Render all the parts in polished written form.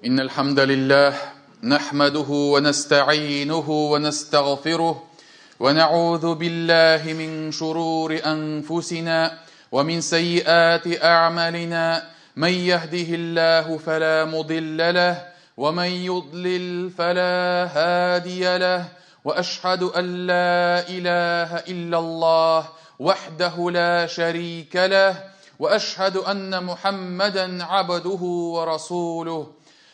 إن الحمد لله نحمده ونستعينه ونستغفره ونعوذ بالله من شرور أنفسنا ومن سيئات أعمالنا من يهده الله فلا مضل له ومن يضلل فلا هادي له وأشهد أن لا إله إلا الله وحده لا شريك له وأشهد أن محمدا عبده ورسوله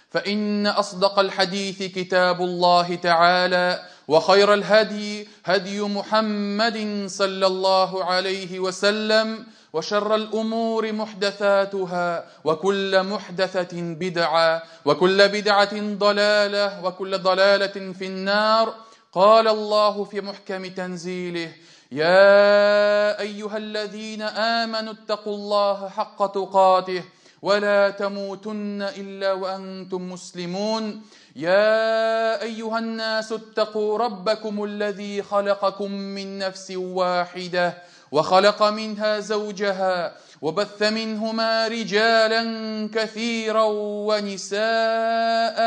فإن أصدق الحديث كتاب الله تعالى وخير الهدي هدي محمد صلى الله عليه وسلم وشر الأمور محدثاتها وكل محدثة بدعة وكل بدعة ضلالة وكل ضلالة في النار. قال الله في محكم تنزيله: يا أيها الذين آمنوا اتقوا الله حق تقاته ولا تموتن إلا وأنتم مسلمون. يا أيها الناس اتقوا ربكم الذي خلقكم من نفس واحدة وخلق منها زوجها وبث منهما رجالا كثيرا ونساء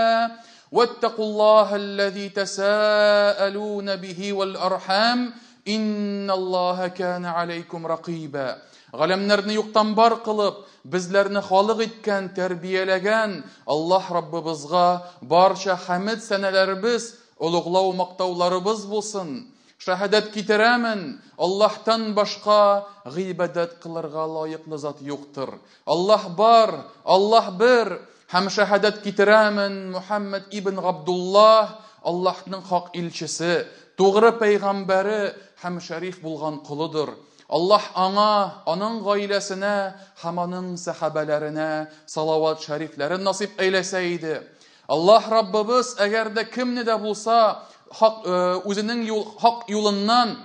واتقوا الله الذي تساءلون به والأرحام إن الله كان عليكم رقيبا. Галәмнәрне юктан бар кылып, безләрне халык иткән, тәрбияләгән Аллаһ Раббыбызга барча хәмд сәнәләребез, олуглау мактауларыбыз булсын. Шәһадәт китерәмен, Аллаһтан башка гыйбадәт кылырга лаеклы зат юктыр. Аллаһ бар, Аллаһ бер. Һәм шәһадәт китерәмен, Мухаммад ибн Габдуллаһ Аллаһның хак илчесе, тугры пәйгамбәре һәм шәриф булган колыдыр. Аллаһ аңа, аның гаиләсенә һәм аның сәхабәләренә салават шәрифләрен насип әйләсә иде. Аллаһ Раббыбыз әгәр дә кемне дә булса хак, үзенең юл, хак юлыннан,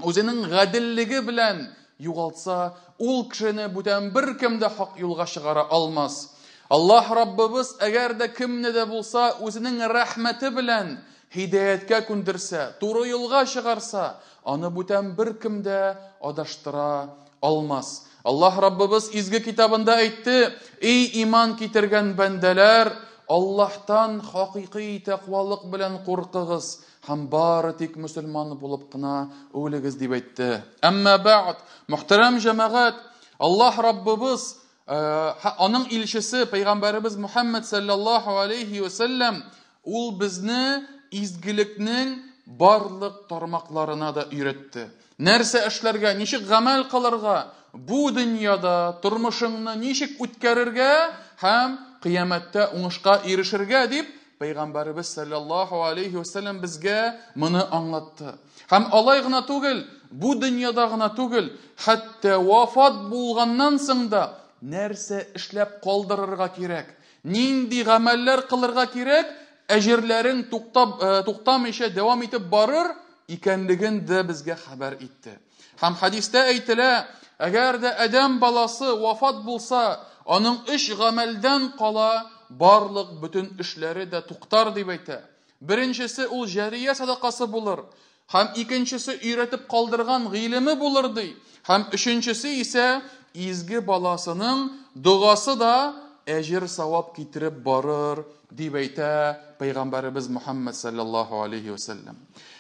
үзенең гаделлеге белән югалтса, ул кешене бүтән беркем дә хак юлга чыгара алмас. Аллаһ Раббыбыз әгәр дә кемне дә булса үзенең рәхмәте белән һидаяткә күндерсә, туры юлга чыгарса, аны бүтән беркем дә адаштыра алмас. Аллаһ Раббыбыз изге китабында әйтте: "Эй иман китергән бәндәләр, Аллаһтан хакыйкый тәкъвалык белән куркыгыз һәм бары тик мөселман булып кына үлегез" дип әйтте. Әмма бәгъд, мөхтәрәм җәмәгать, Аллаһ Раббыбыз, аның илчесе пәйгамбәребез Мухаммад саллаллаһу алейхи ва саллям ул безне изгелекнең барлык тармакларына да өйрәтте. Нәрсә эшләргә, ничек гамәл кылырга, бу дөньяда тормышыңны ничек үткәрергә һәм кыямәттә уңышка ирешергә дип пәйгамбәребез саллаллаһу алейхи ва саллям безгә моны аңлатты. Һәм алай гына түгел, бу дөньяда гына түгел, хәтта вафат булганнан соң да нәрсә эшләп калдырырга кирәк, нинди гамәлләр кылырга кирәк, әҗерләрең туктап, туктамыйча дәвам итеп барыр икәнлеген дә безгә хәбәр итте. Һәм хәдистә әйтелә, әгәр дә адәм баласы вафат булса, аның өч гамәлдән кала барлык бөтен эшләре дә туктар дип әйтә. Беренчесе ул җәрия садакасы булыр, һәм икенчесе өйрәтеп калдырган гыйлеме булыр ди, һәм өченчесе исә изге баласының догасы да әҗер савап китереп барыр дип әйтә пәйгамбәребез Мухаммад саллаллаһу алейхи ва саллям.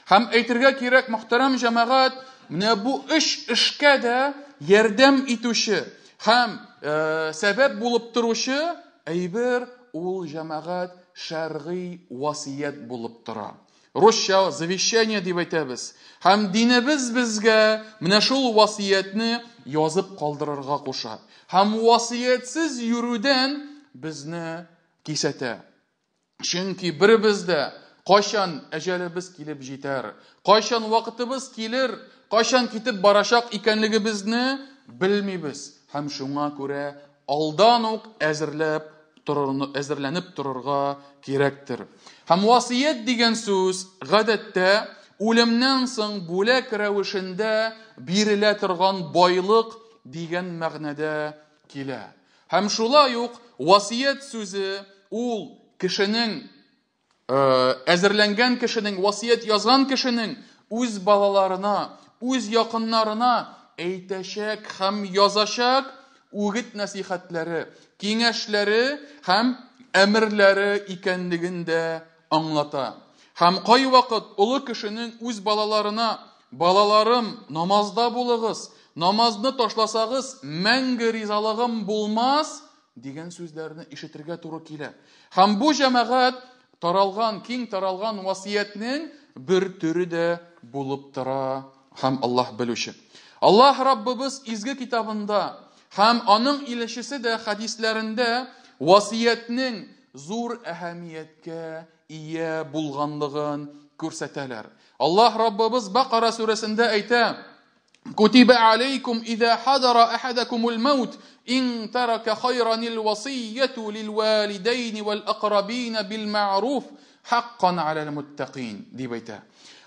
Һәм әйтергә кирәк, мөхтәрәм җәмәгать, менә бу өч эшкә дә ярдәм итүче һәм сәбәп булып торучы әйбер ул җәмәгать шәргый васият булып тора. Русча завещание дип әйтәбез. Һәм динебез безгә менә шул васиятне язып калдырырга куша. Һәм васиятсез йөрүдән безне кисәтә. Чөнки беребез дә кайчан әҗәлебез килеп җитәр, кайчан вакытыбыз килер, кайчан китеп барачак икәнлегебезне белмибез. Һәм шуңа күрә алдан ук әзерләп әзерләнеп торырга кирәктер. Һәм васият дигән сүз гадәттә үлемнән соң бүләк рәвешендә бирелә торган байлык дигән мәгънәдә килә. Һәм шулай ук васият сүзе ул кешенең әзерләнгән кешенең, васият язган кешенең үз балаларына, үз якыннарына әйтәчәк һәм язачак үгет нәсихәтләре, киңәшләре һәм әмерләре икәнлеген дә аңлата. Һәм кайвакыт олы кешенең үз балаларына: "Балаларым, намазда булыгыз, намазны ташласагыз, мәңге ризалыгым булмас", дигән сүзләрне ишетергә туры килә. Һәм бу, җәмәгать, таралган, киң таралган васыятьнең бер төре дә булып тора, һәм Аллаһ белүче. Аллаһ Раббыбыз изге китабында һәм аның илчесе дә хәдисләрендә васыятьнең зур әһәмияткә ия булганлыгын күрсәтәләр. Аллаһ Раббыбыз Бакара сүрәсендә әйтә: "Кутиба алейкум иза хадара ахадакумул маут ин тарака хайранил васыяту лил валидейни вал акрабина бил маъруф хаккан алал муттакин", дип әйтә.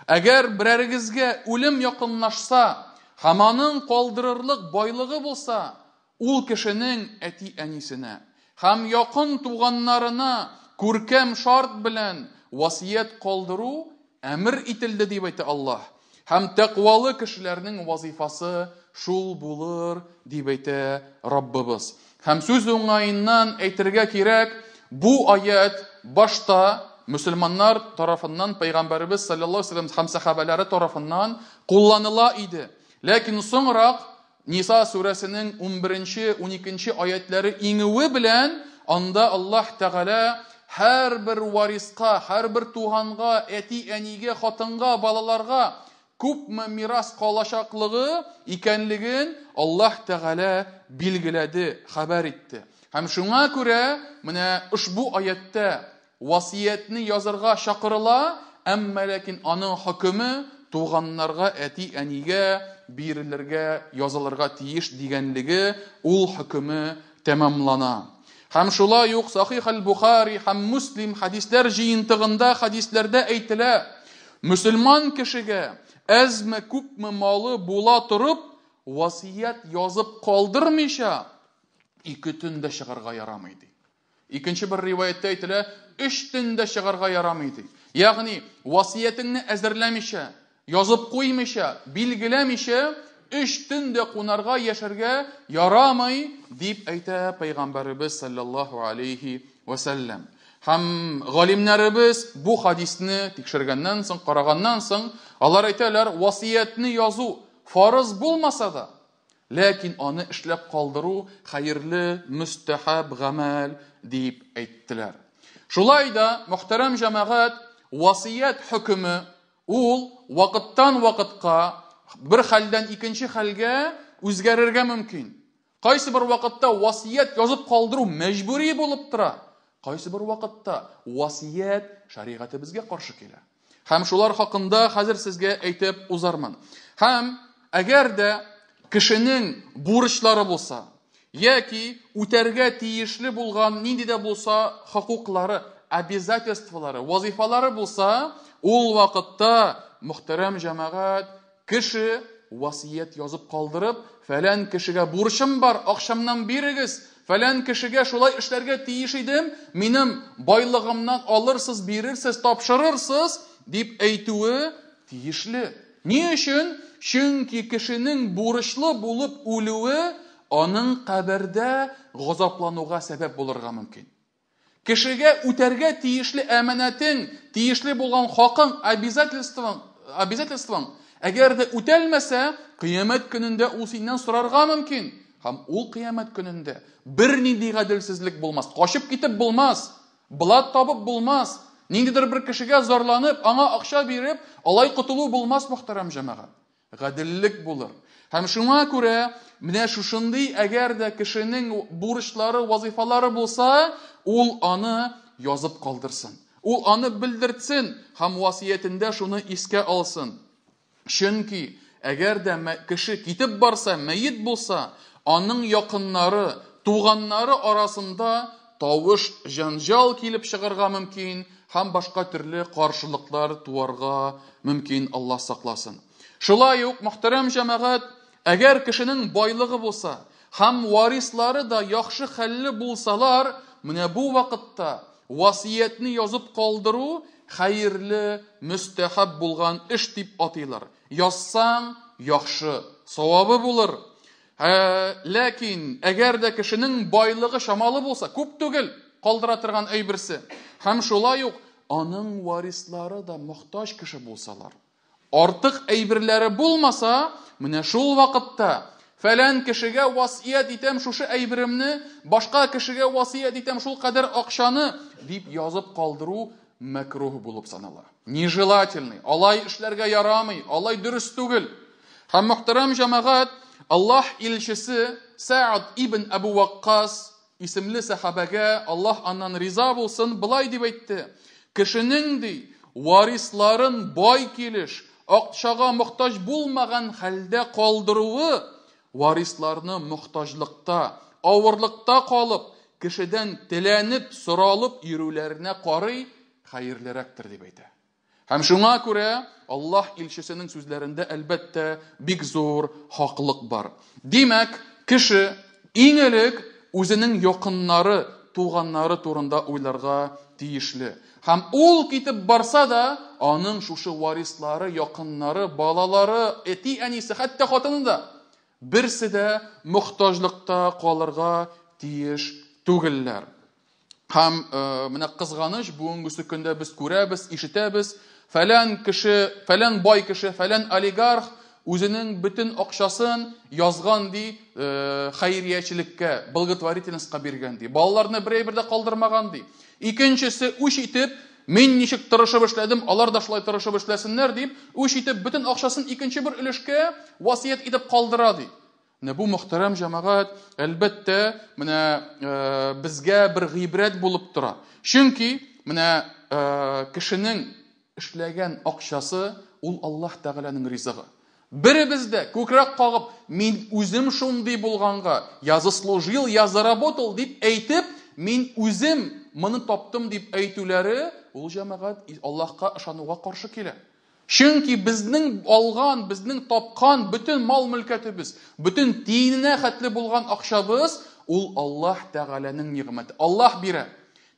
Әгәр берәрегезгә үлем якынлашса һәм аның калдырырлык байлыгы булса, ул кешенең әти-әнисенә һәм якын туганнарына күркәм шарт белән васыять калдыру әмер ителде, дип әйтә Аллаһ. Һәм тәкъвалы кешеләрнең вазифасы шул булыр, дип әйтә Раббыбыз. Һәм сүз уңаеннан әйтергә кирәк, бу аят башта мөселманнар тарафыннан, пәйгамбәребез саллаллаһу алейһи вәсәлләм һәм сәхабәләре тарафыннан кулланыла иде. Ләкин соңрак Ниса сүрәсенең 11-нче, 12-нче аятләре иңүе белән анда Аллаһ Тәгалә һәрбер вариска, һәрбер туганга, әти-әнигә, хатынга, балаларга күпме мирас калачаклыгы икәнлеген Аллаһ Тәгалә билгеләде, хәбәр итте. Һәм шуңа күрә менә ошбу аяттә васыятьне язырга чакырыла, әмма ләкин аның хөкеме туганнарга, әти-әнигә бирелергә, язылырга тиеш дигәнлеге ул хөкеме тәмамлана. Һәм шулай ук Сахих аль-Бухари һәм Муслим хәдисләр җыентыгында хәдисләрдә әйтелә: мөселман кешегә әзме күпме малы була торып, васыять язып калдырмыйча 2 төн дә чыгарга ярамый, ди. Икенче бер риваятьтә әйтелә, 3 төн дә чыгарга ярамый, ди. Ягъни васыятеңне әзерләмичә, язып куймыйча, билгеләмичә 3 төн дә кунарга, яшәргә ярамый, дип әйтә пәйгамбәребез саллаллаһу алейхи вәсәлләм. Һәм галимнәребез бу хадисне тикшергәннән соң, караганнан соң, алар әйтәләр, васыятьне язу фарыз булмаса да, ләкин аны эшләп калдыру хәерле, мөстәхәб гамәл дип әйттеләр. Шулай да, мөхтәрәм җәмәгать, васыять хөкеме ул вакыттан вакытка, бер хәлдән икенче хәлгә үзгәрергә мөмкин. Кайсы бер вакытта васыять язып калдыру мәҗбүри булып тора. Кайсы бер вакытта васыять шәригатебезгә каршы килә. Һәм шулар хакында хәзер сезгә әйтеп узармын. Һәм әгәр дә кешенең бурычлары булса, яки үтәргә тиешле булган нинди дә булса хокуклары, обязательстволары, вазифалары булса, ул вакытта, мөхтәрәм җәмәгать, кеше васыять язып калдырып, фәлән кешегә бурычым бар, акчамнан бирегез, фәлән кешегә шулай эшләргә тиеш идем, минем байлыгымнан алырсыз, бирерсез, тапшырырсыз, дип әйтүе тиешле. Ни өчен? Чөнки кешенең бурычлы булып үлүе аның кабердә газаплануга сәбәп булырга мөмкин. Кешегә үтәргә тиешле әманәтең, тиешле булган хакың, обязательствоң, әгәр дә үтәлмәсә, кыямәт көнендә ул синнән сорарга мөмкин. Һәм ул кыямәт көнендә бернинди гаделсезлек булмас, качып китеп булмас, блат табып булмас, ниндидер бер кешегә зарланып, аңа акча биреп, алай котылу булмас, мөхтәрәм җәмәгать. Гаделлек булыр. Һәм шуңа күрә менә шушындый, әгәр дә кешенең бурычлары, вазифалары булса, ул аны язып калдырсын. Ул аны белдертсен һәм васыятендә шуны искә алсын. Чөнки әгәр дә кеше китеп барса, мәет булса, аның якыннары, туганнары арасында тавыш, җанҗал килеп чыгарга мөмкин һәм башка төрле каршылыклар туарга мөмкин, Аллаһ сакласын. Шулай ук, мөхтәрәм җәмәгать, әгәр кешенең байлыгы булса һәм варислары да яхшы хәлле булсалар, менә бу вакытта васыятьне язып калдыру хәерле, мөстәхәб булган эш дип атыйлар. Язсаң, яхшы, савабы булыр. Ләкин әгәр дә кешенең байлыгы чамалы булса, күп түгел, калдыра торган әйберсе. Һәм шулай ук аның варислары да мохтаҗ кеше булсалар, артык әйберләре булмаса, менә шул вакытта фәлән кешегә васыять итәм шушы әйберемне, башка кешегә васыять итәм шул кадәр акчаны дип язып калдыру мәкруһ булып санала. Нежелательный, алай эшләргә ярамый, алай дөрес түгел. Һәм мөхтәрәм җәмәгать, Аллаһ илчесе Сәгъд ибн Әбу Ваккас исемле сәхабәгә, Аллаһ аннан риза булсын, былай дип әйтте: Кешенең ди, варисларын бай килеш, акчага мохтаҗ булмаган хәлдә калдыруы, варисларны мохтаҗлыкта, авырлыкта калып, кешедән теләнеп, соралып йөрүләренә карый хәерлерәктер дип әйтә. Һәм шуңа күрә Аллаһ илчесенең сүзләрендә әлбәттә бик зур хаклык бар. Димәк, кеше иң элек үзенең якыннары, туганнары турында уйларга тиешле. Һәм ул китеп барса да, аның шушы варислары, якыннары, балалары, әти-әнисе, хәтта хатыны да берсе дә мохтаҗлыкта калырга тиеш түгелләр. Һәм менә кызганыч, бүгенгесе көндә без күрәбез, ишетәбез, фәлән кеше, фәлән бай кеше, фәлән олигарх үзенең бөтен акчасын язган ди, хәйриячелеккә, благотворительностька биргән ди. Балаларны бер әйбер дә калдырмаган ди. Икенчесе үч итеп, мин ничек тырышып эшләдем, алар да шулай тырышып эшләсеннәр дип, үч итеп бөтен акчасын икенче бер өлешкә васыять итеп калдыра ди. Менә бу мөхтәрәм җәмәгать, әлбәттә, менә безгә бер гыйбрәт булып тора. Чөнки менә кешенең эшләгән акчасы ул Аллаһ Тәгаләнең ризыгы. Беребез дә күкрәк кагып, мин үзем шундый булганга, я заслужил, я заработал дип әйтеп, мин үзем моны таптым дип әйтүләре, ул җәмәгать Аллаһка ышануга каршы килә. Чөнки безнең алган, безнең тапкан бөтен мал-мөлкәтебез, бөтен тиененә хәтле булган акчабыз, ул Аллаһ Тәгаләнең нигъмәте. Аллаһ бирә.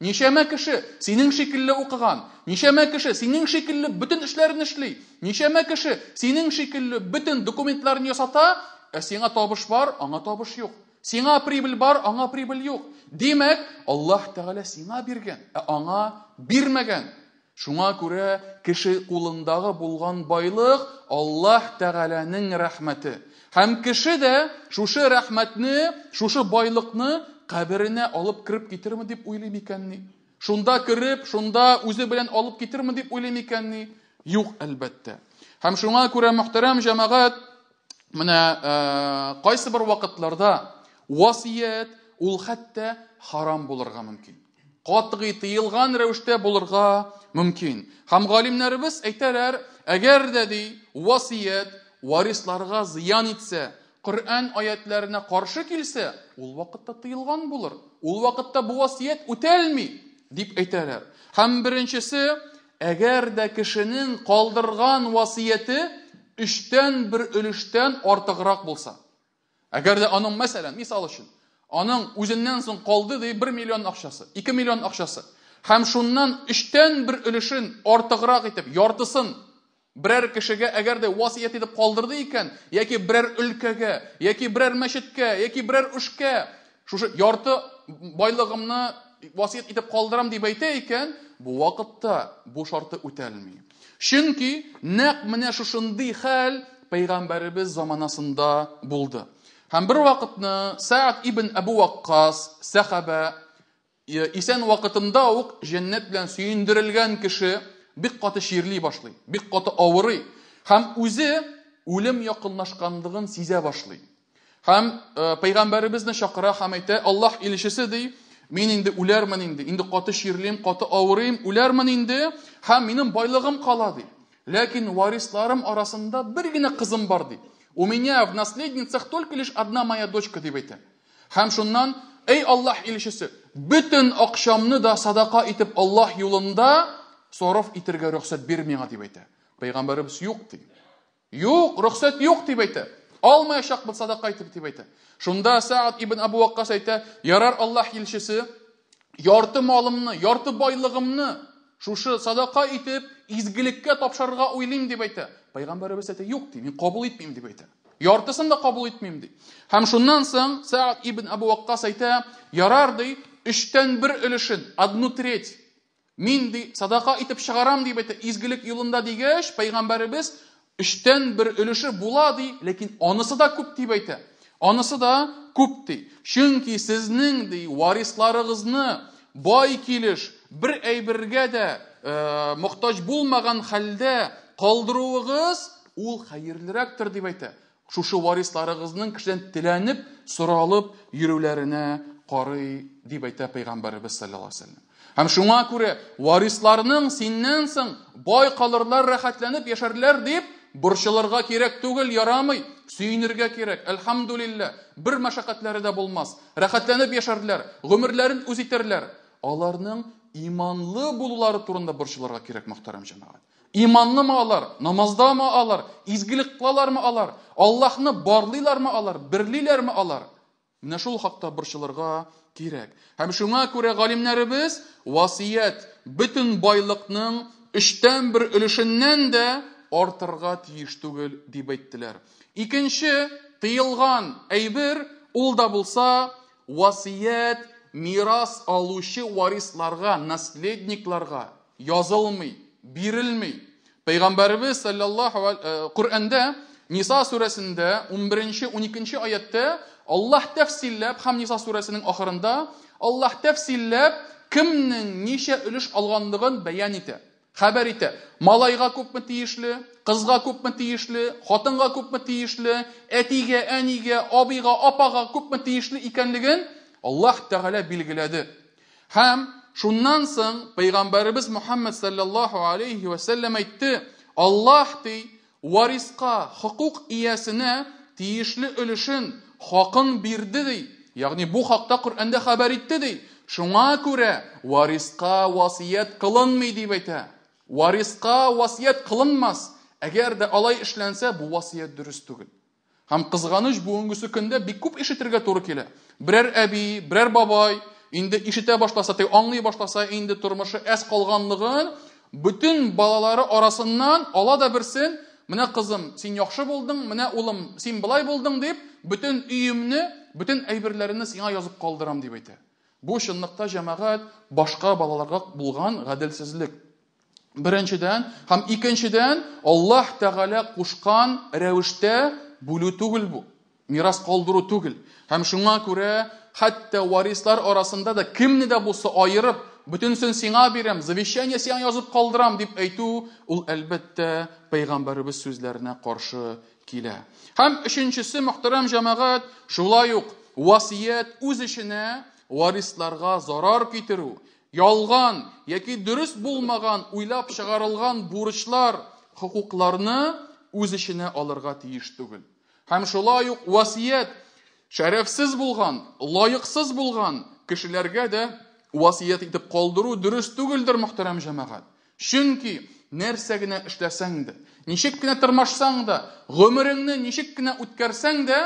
Ничәмә кеше синең шикелле укыган, ничәмә кеше синең шикелле бөтен эшләрен эшли, ничәмә кеше синең шикелле бөтен документларын ясата, ә сиңа табыш бар, аңа табыш юк. Сиңа прибыль бар, аңа прибыль юк. Димәк, Аллаһ Тәгалә сиңа биргән, ә аңа бирмәгән. Шуңа күрә кеше кулындагы булган байлык Аллаһ Тәгаләнең рәхмәте. Һәм кеше дә шушы рәхмәтне, шушы байлыкны каберенә алып кереп китерме дип уйлый микәнни? Шунда кереп, шунда үзе белән алып китерме дип уйлый микәнни? Юк, әлбәттә. Һәм шуңа күрә, мөхтәрәм җәмәгать, менә кайсы бер вакытларда васыять ул хәтта харам булырга мөмкин. Катгый тыелган рәвештә булырга мөмкин. Һәм галимнәребез әйтәләр, әгәр дә ди, васыять варисларга зыян итсә, Коръән аятларына каршы килсә, ул вакытта тыелган булыр. Ул вакытта бу васыять үтәлми, дип әйтәләр. Һәм беренчесе, әгәр дә кешенең калдырган васыяте өчтән бер өлештән артыграк булса. Әгәр дә аның, мәсәлән, мисал өчен, аның үзеннән соң калды ди 1 миллион акчасы, 2 миллион акчасы. Һәм шуннан өчтән бер өлешен артыграк итеп, яртысын берәр кешегә әгәр дә васыять итеп калдырды икән, яки берәр өлкәгә, яки берәр мәчеткә, яки берәр эшкә, шушы ярты байлыгымны васыять итеп калдырам дип әйтә икән, бу вакытта бу шарты үтәлми. Чөнки нәкъ менә шушындый хәл пәйгамбәребез заманасында булды. Һәм бер вакытны Сәгъд ибн Әбу Ваккас сәхабә исән вакытында ук җәннәт белән сөендерелгән кеше бик каты чирли башлый, бик каты авырый һәм үзе үлем якынлашканлыгын сизә башлый. Һәм пәйгамбәребезне чакыра һәм әйтә, Аллаһ илчесе ди, мин инде үләрмен инде, инде каты чирлим, каты авырыйм, үләрмен инде, һәм минем байлыгым кала ди. Ләкин варисларым арасында бер генә кызым бар ди. У меня в наследницах только лишь одна моя дочка дип әйтә. Һәм шуннан, эй Аллаһ илчесе, бөтен акчамны да садака итеп Аллаһ юлында сарыф итергә рөхсәт бир миңа дип әйтә. Пәйгамбәребез юк ди. Юк, рөхсәт юк дип әйтә. Алмаячакбыз садака итеп дип әйтә. Шунда Сәгъд ибн Абу Ваккас әйтә, ярар Аллаһ илчесе, ярты малымны, ярты байлыгымны шушы садака итеп изгелеккә тапшырырга уйлыйм дип әйтә. Пәйгамбәребез әйтә, юк ди, мин кабул итмим дип әйтә. Яртысын да кабул итмим ди. Һәм шуннан соң Сәгъд ибн Абу Ваккас әйтә, ярар ди, өчтән бер өлешен, 1/3, мин ди, садака итеп чыгарам дип әйтә, изгелек юлында дигәч, пәйгамбәребез өчтән бер өлеше була ди, ләкин анысы да күп дип әйтә. Анысы да күп ди. Чөнки сезнең ди варисларыгызны бай килеш бер әйбергә дә мохтаҗ булмаган хәлдә калдыруыгыз ул хәерлерәктер дип әйтә. Шушы варисларыгызның кешедән теләнеп, соралып йөрүләренә карый дип әйтә пәйгамбәребез саллаллаһу алейһи ва сәлләм. Һәм шуңа күрә варисларның синнән соң бай калырлар, рәхәтләнеп яшәрләр дип борчылырга кирәк түгел, ярамый, сөенергә кирәк. Әлхәмдүлилләһ, бер мәшәкатьләре дә булмас. Рәхәтләнеп яшәрләр, гомерләрен үз итәрләр. Аларның иманлы булулары турында борчылырга кирәк, мөхтәрәм җәмәгать. Иманлымы алар, намаздамы алар, изгелек кылалармы алар, Аллаһны барлыйлармы алар, берлиләрме алар? Менә шул хакта борчылырга кирәк. Һәм шуңа күрә галимнәребез васият бөтен байлыкның өчтән бер өлешеннән дә артырга тиеш түгел дип әйттеләр. Икенче тыелган әйбер ул да булса васият мирас алучы варисларга, наследникларга язылмый, бирелми. Пәйгамбәребез саллаллаһу Коръәндә Ниса сүрәсендә 11-12 аятта Аллаһ тәфсилләп һәм Ниса сүрәсенең ахырында Аллаһ тәфсилләп кемнең ничә өлеш алганлыгын бәян итә, хәбәр итә. Малайга күпме тиешле, кызга күпме тиешле, хатынга күпме тиешле, әтигә, әнигә, абыйга, апага күпме тиешле икәнлеген Аллаһ Тәгалә билгеләде. Һәм шуннан соң Пәйгамбәребез Мухаммад саллаллаһу алейхи ва сәлләм әйтте: Аллаһ ди, вариска, хокук иясенә тиешле өлешен, хакын бирде ди. Ягъни бу хакта Коръәндә хәбәр итте ди. Шуңа күрә вариска васият кылынмый дип әйтә. Вариска васият кылынмас. Әгәр дә алай эшләнсә, бу васият дөрес түгел. Һәм кызганыч, бүгенгесе көндә бик күп ишетергә туры килә. Берәр әби, берәр бабай инде ишетә башласа, аңлый башласа, инде тормышы әз калганлыгын, бөтен балалары арасыннан ала да берсен, менә кызым, син яхшы булдың, менә улым, син былай булдың дип, бөтен өемне, бөтен әйберләремне сиңа язып калдырам дип әйтә. Бу чынлыкта җәмәгать башка балаларга булган гаделсезлек. Беренчедән һәм икенчедән Аллаһ Тәгалә кушкан рәвештә бүлү түгел бу. Мирас калдыру түгел. Һәм шуңа күрә хәтта варислар арасында да кемне дә булса аерып, бөтенсен сиңа бирәм, завещание сиңа язып калдырам дип әйтү, ул әлбәттә пәйгамбәребез сүзләренә каршы килә. Һәм өченчесе, мөхтәрәм җәмәгать, шулай ук васият үз эченә варисларга зарар китерү, ялган яки дөрес булмаган уйлап чыгарылган бурычлар, хокукларны үз эченә алырга тиеш түгел. Һәм шулай ук васият шәрәфсез булган, лаексыз булган кешеләргә дә васият итеп калдыру дөрес түгелдер, мөхтәрәм җәмәгать. Чөнки нәрсә генә эшләсәң дә, ничек кенә тырмашсаң да, гомереңне ничек кенә үткәрсәң дә,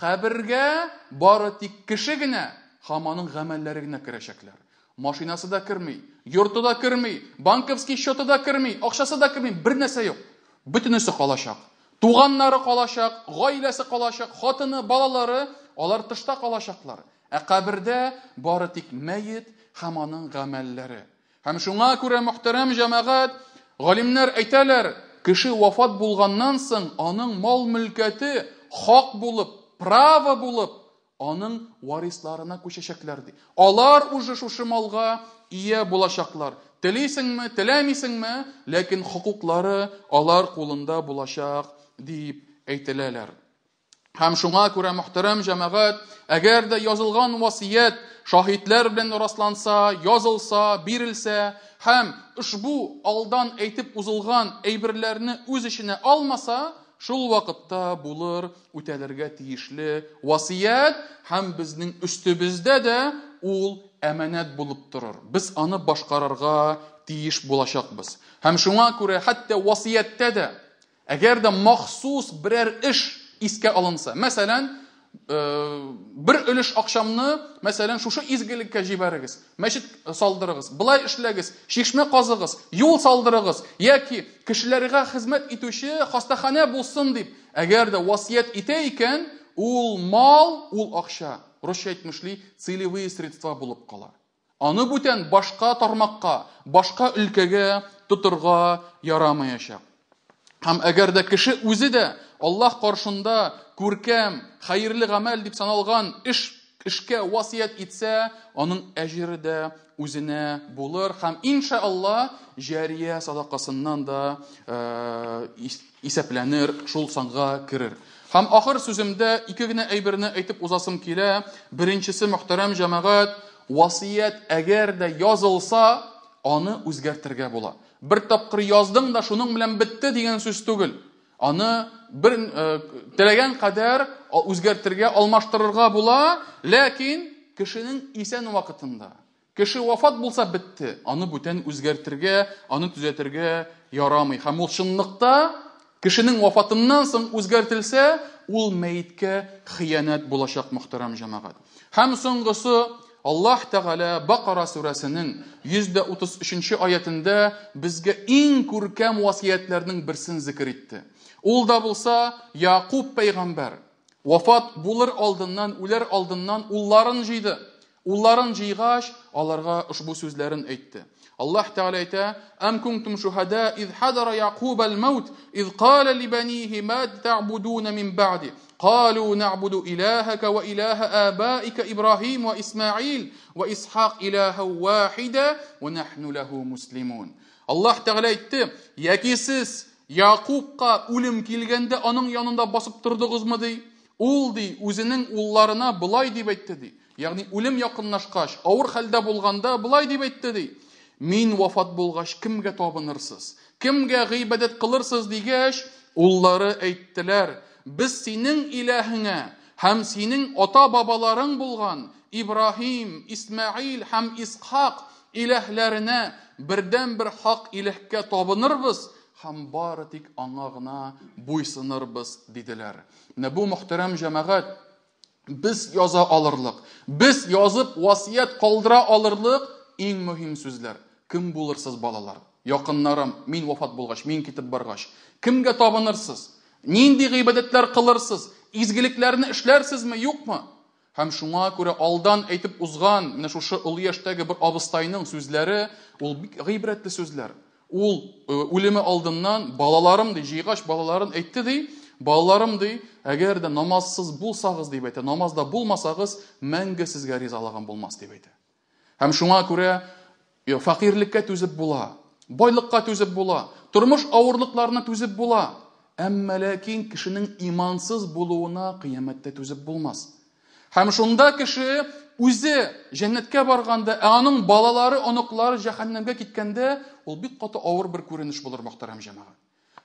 кабергә бары тик кеше генә һәм аның гамәлләре генә керәчәкләр. Машинасы да керми, йорты да керми, банковский счеты да керми, акчасы да керми, бер нәрсә юк. Бөтенесе калачак. Туганнары калачак, гаиләсе калачак, хатыны, балалары, алар тышта калачаклар. Ә кабердә бары тик мәет һәм аның гамәлләре. Һәм шуңа күрә, мөхтәрәм җәмәгать, галимнәр әйтәләр, кеше вафат булганнан соң аның мал-мөлкәте хак булып, право булып, аның варисларына күчәчәкләр ди. Алар уже шушы малга ия булачаклар. Телисеңме, теләмисеңме, ләкин хокуклары алар кулында булачак дип әйтеләләр. Һәм шуңа күрә, мөхтәрәм җәмәгать, әгәр дә язылган васият шаһитләр белән расланса, язылса, бирелсә һәм ошбу алдан әйтеп узылган әйберләрне үз эченә алмаса, шул вакытта булыр үтәлергә тиешле васият һәм безнең өстебездә дә ул әманәт булып торыр. Без аны башкарырга тиеш булачакбыз. Һәм шуңа күрә хәтта васияттә дә әгәр дә махсус берәр эш искә алынса, мәсәлән, бер өлеш акчамны, мәсәлән, шушы изгелеккә җибәрегез, мәчет салдырыгыз, былай эшләгез, чишмә казыгыз, юл салдырыгыз, яки кешеләргә хезмәт итүче хастаханә булсын дип, әгәр дә васият итә икән, ул мал, ул акча, русча әйтмешли, целевые средства булып кала. Аны бүтән башка тармакка, башка өлкәгә тотырга ярамаячак. Һәм әгәр дә кеше үзе дә Аллаһ каршында күркәм, хәерле гамәл дип саналган эш эшкә васыять итсә, аның әҗере дә үзенә булыр һәм иншалла җәрия садакасыннан да исәпләнер, шул санга керер. Һәм ахыр сүземдә ике генә әйберне әйтеп узасым килә. Беренчесе, мөхтәрәм җәмәгать, васыять әгәр дә язылса, аны үзгәртергә була. Бер тапкыр яздың да шуның белән бетте дигән сүз түгел. Аны бер теләгән кадәр үзгәртергә, алмаштырырга була, ләкин кешенең исән вакытында. Кеше вафат булса бетте, аны бүтән үзгәртергә, аны төзәтергә ярамый. Һәм ул чынлыкта кешенең вафатыннан соң үзгәртелсә, ул мәеткә хыянәт булачак, мөхтәрәм җәмәгать. Һәм соңгысы, Аллаһ Тәгалә Бакара сүрәсенең 133 аятендә безгә иң күркәм васыятьләрнең берсен зикер итте. Ул да булса Якуб пәйгамбәр вафат булыр алдыннан, үләр алдыннан улларын җыйды. Улларын җыйгач, аларга ошбу сүзләрен әйтте. Аллаһ Тәгалә әйтә: "Ам кунтум шухада из хадара Якуб аль-маут, из кала ли банихи ма та'будуна мин ба'ди? Калу нa'буду илахака ва илаха абаика Ибрахим ва Исмаил ва Исхак илаха вахида ва нахну лаху муслимун." Аллаһ Тәгалә әйтте: "Яки сез Якубка үлем килгәндә аның янында басып тордыгызмы ди? Ул ди үзенең улларына болай дип әйтте ди. Ягъни үлем якынлашкач, авыр хәлдә булганда болай дип әйтте ди. Мин вафат булгач кемгә табынырсыз? Кемгә гыйбадәт кылырсыз дигәч, уллары әйттеләр: Без синең илаһыңа һәм синең ата-бабаларың булган Ибраһим, Исмаил һәм Исхак илаһләренә бердән-бер хак илаһкә табынырбыз һәм бары тик аңа гына буйсынырбыз диделәр. Менә бу, мөхтәрәм җәмәгать, без яза алырлык, без язып васыять калдыра алырлык иң мөһим сүзләр. Кем булырсыз, балалар? Якыннарым, мин вафат булгач, мин китеп баргач, кемгә табынырсыз? Нинди гыйбадәтләр кылырсыз? Изгелекләрне эшләрсезме, юкмы? Һәм шуңа күрә алдан әйтеп узган менә шушы олы яшьтәге бер абыстайның сүзләре, ул бик гыйбрәтле сүзләр. Ул үлеме алдыннан балаларым ди, җыйгач балаларын әйтте ди, балаларым ди, әгәр дә намазсыз булсагыз дип әйтә, намазда булмасагыз, мәңге сезгә ризалыгым булмас дип әйтә. Һәм шуңа күрә фәкыйрьлеккә түзеп була, байлыкка түзеп була, тормыш авырлыкларына түзеп була. Әмма ләкин кешенең имансыз булуына кыямәттә түзеп булмас. Һәм шунда кеше үзе җәннәткә барганда, ә аның балалары, оныклары җәһәннәмгә киткәндә, ул бик каты авыр бер күренеш булыр, мөхтәрәм җәмәгать.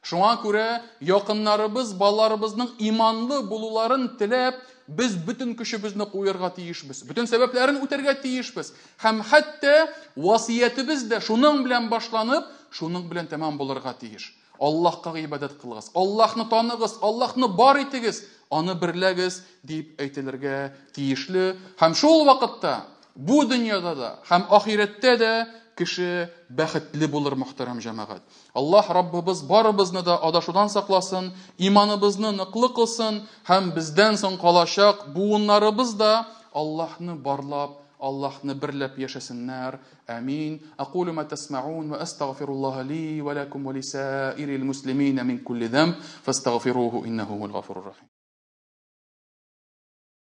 Шуңа күрә якыннарыбыз, балаларыбызның иманлы булуларын теләп, без бөтен көчебезне куярга тиешбез, бөтен сәбәпләрен үтәргә тиешбез. Һәм хәтта васыятебез дә шуның белән башланып, шуның белән тәмам булырга тиеш. Аллаһка гыйбадәт кылыгыз, Аллаһны таныгыз, Аллаһны бар итегез, аны берләгез дип әйтелергә тиешле. Һәм шул вакытта бу дөньяда да һәм ахирәттә дә кеше бәхетле булыр, мөхтәрәм җәмәгать. Аллаһ Раббыбыз барыбызны да адашудан сакласын, иманыбызны ныклы кылсын һәм бездән соң калачак буыннарыбыз да Аллаһны барлап, Аллаһны берләп яшәсеннәр. Амин. Акулу ма тасмаун ва астагфируллаһа ли ва лакум ва лисаирил муслимина мин кулли замб фастагфируһу иннаху хувал гафурур рахим.